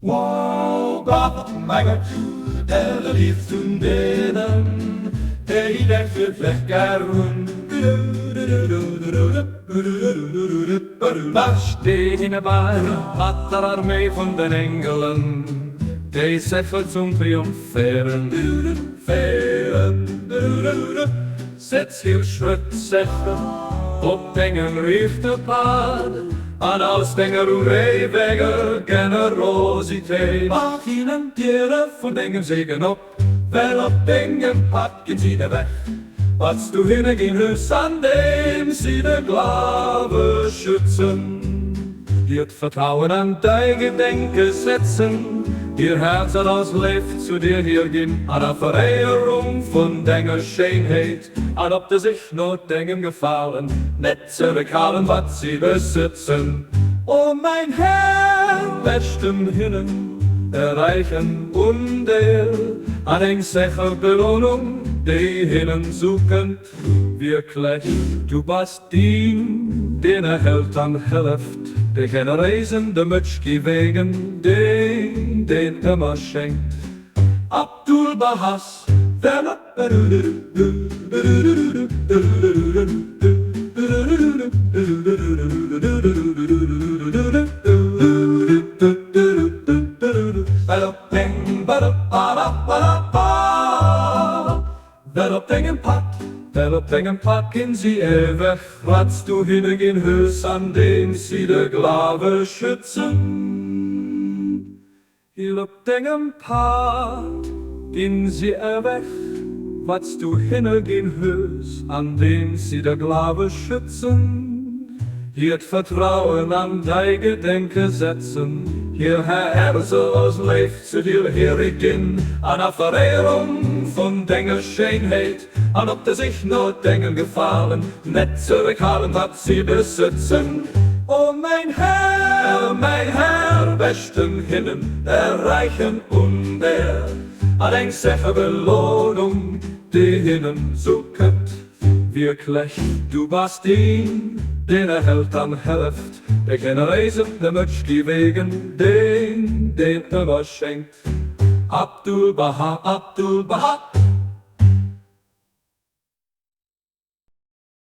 O Gott, mäi Gott, däre Lieft vun deenen, déi dech wierklech gär hunn. Da stee hinne bäi mat der Arméi vun den Engelen, déi sécher zum Triumph féieren. Setz hir Schrëtt sécher op dengem riichte Pad, an aus denger uréiweger Generositéit maach hinnen d'Diere vun dengem Segen op, well op dengem Pad ginn si ewech, wat s du hinne ginn hues, andeem si de Glawe schützen. Hiert Vertrauen an däi Gedenke setzen, hir Häerzer aus Léift zu dir hierginn, an a Veréierung vun denger Schéinheet, an op der Sich no dengem Gefalen net zeréckhalen, wat si besëtzen. O mäin Här, beschten hinnen e räichen Undeel an eng sécher Belounung, déi hinnen zoukënnt. Wierklech, du bass deen, deen erhält an hëlleft de Generéisen, de Mëtsch gi wegen deen, deen ëmmer schenkt. Abdu'l-Bahás. Well op dengem Pad, well op dengem Pad ginn si ewech, wat s du hinne ginn hues, andeems si de Glawe schützen. Well op dengem Pad ginn si ewech, wat s du hinne ginn hues, andeems si de Glawe schützen. Hiert Vertrauen an däi Gedenke setzen, hir Häerzer aus Léift zu dir hierginn, an a Veréierung vun denger Schéinheet an op der Sich no dengem Gefalen net zeréckhalen, wat si besëtzen. O mäin Här, mäin Här, beschten hinnen e räichen Undeel an eng sécher Belounung, déi hinnen zoukënnt. Wierklech, du bass deen, deen erhält an hëlleft de Generéisen, de Mëtsch gi wegen deen, deen ëmmer schenkt. Abdu'l-Bahá, Abdu'l-Bahá.